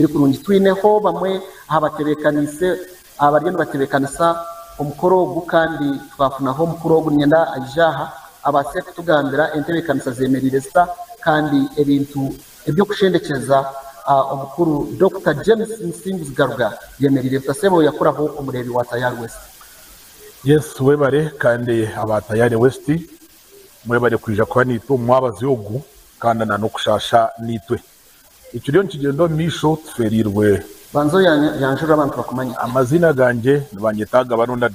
Kiri kurungi. Twineho bamwe aha batebeekaniise abariyo nibatebeekanisa omukoro ogu kandi twafunaho omukuru ogu niinyenda aije aha abaase kutugambira entebeekanisa zemereire zita kandi ebintu eby'okushendekyeza omukuru Dokita James Musinguzi Garuga byemereire bita. Sebo yakuraho omureebi wa Tayari West. Yes webare kandi aba Tayari West mwebare kwija kuba naitwe omu mwabazyo ogu kandi na n'okushaasha naitwe. Ekiriyo nikigyenda omu maisho tufeereirwe. Banza oyanjure abantu bakumanye. Amaziina gangye nibanyeta Agaba Ronald,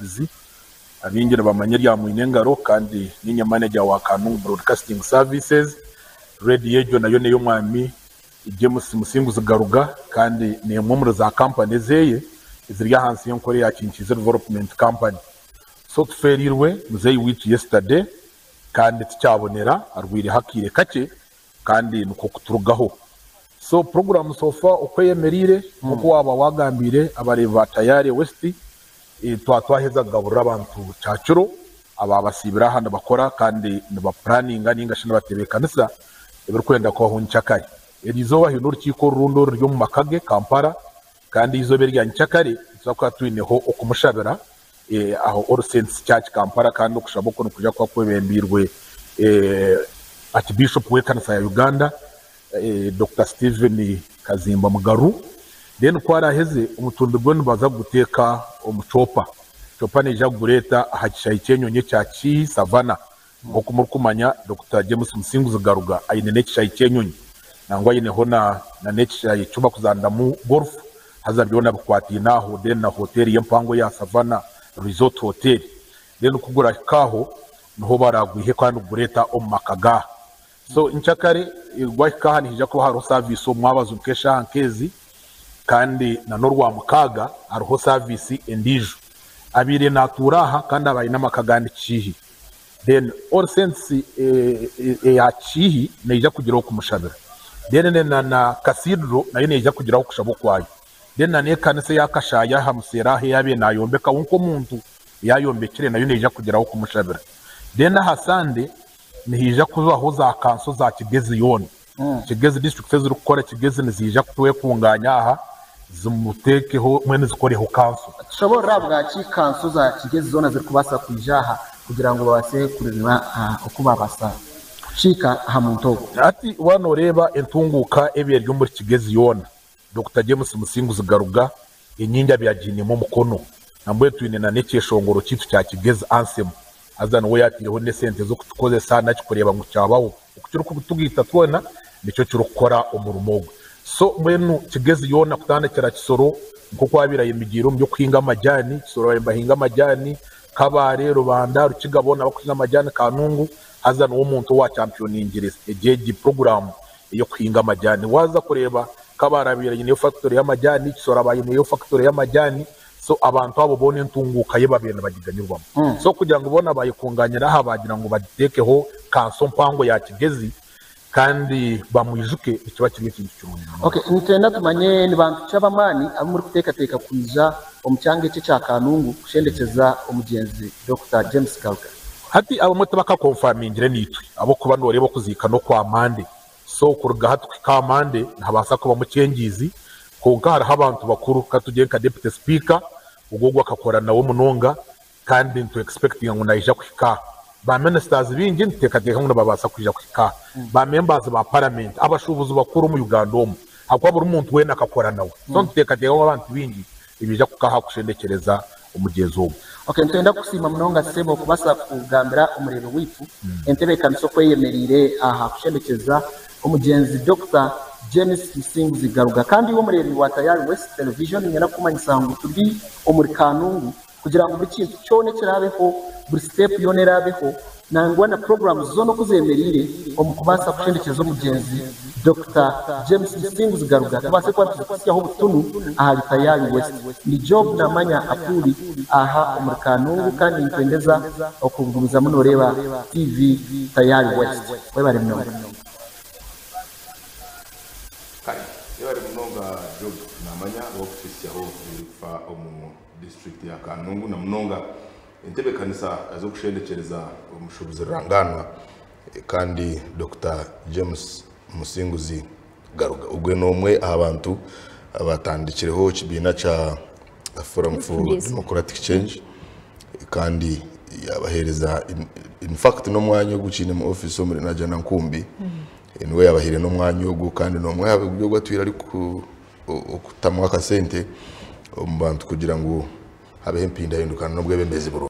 abaingi nibamanya erya Mwinengaro kandi niinye manager wa Kanungu Broadcasting Services. Radio egyo nayo n'ey'omwami James Musinguzi Garuga kandi n'emwe omuri za kampani ezeye eziri ahansi y'enkora eya Kinkiizi Development Company. So tufeereirwe muzeeyi waitu yesterday kandi tikyabonera arwaireho akaire kakye kandi nikwo kuturugaho. So puroguramu so far oku eyemereire nk'oku waaba waagambiire abareebi ba Tayare West, twaba twaheza kugaburira abantu kyakiro, abaabasiibire aha nibakora kandi nibapuraninga nainga shi nibatebeekanisa ebirikwenda kubaho nkyakare. Eri izooba haine orukiiko orundi oruri omu maka ge Kampala kandi eizooba erya nkyakare nituza kuba twineho okumushabira aho All Saints Church Kampala kandi okushaba okwo nikwija kuba kwebembeirwe Archbishop w'ekanisa ya Uganda Dokita Stephen Kazimba Mugaru. Then ku araheze omutumbi gwe nibaza kuguteeka omu chopper. Chopper neija kugureeta aha kishaayi ky'enyonyi ekya Kihihi Savannah. Nk'oku murikumanya Dokita James Musinguzi Garuga aine n'ekishaayi ky'enyonyi nangwa aineho na n'ekishaayi eki bakuzaaniramu golf haza byona bikwataine aho then na hoteeri ye empango eya Savannah Resort Hotel. Then ku gurahika aho niho baraagwihe kandi kugureeta omu maka gaaha. So nkyakare gwahika aha nihaija kuba hariho saviisi omu mwabazo nk'eshaaha nk'ezi kandi na n'orwamukaaga hariho saviisi endiijo. Abaire naatuura aha kandi aba aine amaka agandi Kiihi. Then All Saints eya Kiihi neija kugira ow'okumushabira. Then na na Cathedral nayo neija kugira ow'okushaba okwayo. Then na n'ekanisa eya Kashaayi aha Museera ahu eyabaire nayombekaho nk'omuntu eyayombekire nayo neija kugira ow'okumushabira. Then aha Sunday nihaija kubaho za kanso za Kigezi yoona. Kigezi district ezirikukora Kigezi niziija kutwekungaanya aha zimuteekeho mbwenu zikoreho kanso. Tushoboorore ahabwaki kanso za Kigezi zoona zirikubaasa kwija aha kugira ngu babaase kureeba oku baabaasa kukiika aha muntu ogwo. Hati waaba nooreeba entunguuka eba eri omuri Kigezi yoona, Dokita James Musinguzi Garuga enyingi abyagiinemu omukono. Nambwenu twine na n'ekyeshongoro kyaitu kya Kigezi Anthem haza niwe yaataireho n'esente z'okukikozesa nakikureeba ngu kyabaho. Oku kirikutugaita twena nikyo kirikukora omurimo ogwo. So mbwenu Kigezi yoona kutandikira Kisoro nk'oku abaire ayemigiire omu by'okuhinga amajaani, Kisoro baabaire nibahinga amajaani, Kabale, Rubanda, Rukiga boona bakuhinga amajaani, Kanungu haza niwe omuntu owa championingire egyo egi puroguraamu ey'okuhinga amajaani. Waaza kureeba Kabale abaire aineyo fakitori y'amajaani, Kisoro abaire aineyo fakitori y'amajaani, so abantu abo boona entunguuka ye babaire nibagiganyirwamu. So kugira ngu boona bayekungaanire aha baagira ngu bagiteekeho kanso mpango ya Kigezi kandi bamwijuke nikiba kiri ekintu kirungi munonga. Okay, nitwenda tumanye ni bantu ki ab'amaani abu murikuteekateeka kwija omu kyanga eki ekya Kanungu kushendekyeza omugyenzi Dokita James Garuga? Hati abamwe tibakakonfamingire naitwe ahabw'okuba nooreeba okuziika n'okwa Monday So kuruga hati kuhika aha Monday nihabaasa kubamu changes kwonka hariho abantu bakuru katugire nka Deputy Speaker ogwo ogwo akakora nawe munonga kandi nitu expectinga ngu naija kuhika aha. Ba Ministers baingi nituteekateeka ngu nibabaasa kwija kuhika aha. Ba members ba Parliament, abashuubuzi bakuru omu Uganda omu ahakuba buri muntu weena akakora nawe. So nituteekateeka ngu abantu baingi nibaija kuhika aha kushendekyereza omugyenzi ogwo. Ok nitwenda kukusiima munonga sebo kubasa kugambira omureebi waitu entebeekanisa oku eyemereire aha kushendekyeza omugyenzi Dokita James Musinguzi Garuga. Kandi iwe omureebi wa Tayari West Television niinyenda kukumanyisa ngu turi omuri Kanungu kugira ngu buri kintu kyona ekiraabeho, buri siteepu yoona eraabeho nangwa na puroguraamu zoona oku zemereire omu kubaasa kushendekyereza omugyenzi Dokita James Musinguzi Garuga tubaase kuba nituzikuhitsyaho butunu ahari Tayari West. Ndi Job Namanya Apuuli aha omuri Kanungu kandi ninkwendeza okugumizamu noreeba TV Tayari West. Webare munonga. Kare yebare munonga Job Namanya ahabw'okutuhitsyaho ebirikufa omu disiturikiti ya Kanungu na munonga Entebeekanisa z'okushendekyereza omushuubuzi rurangaanwa kandi Dokita James Musinguzi Garuga. Ogwe n'omwe aha bantu Abatandikireho ekibiina kya Forum for FDC. Democratic Change kandi yabaheereza in fact n'omwanya ogu kiine mu office omuri Najjanankumbi, niwe yabahaire n'omwanya ogu kandi n'omwe aha buryo ogu atwire ari okutamu akasente omu bantu kugira ngu habeho empindahindukana n'obwebembezi burungi.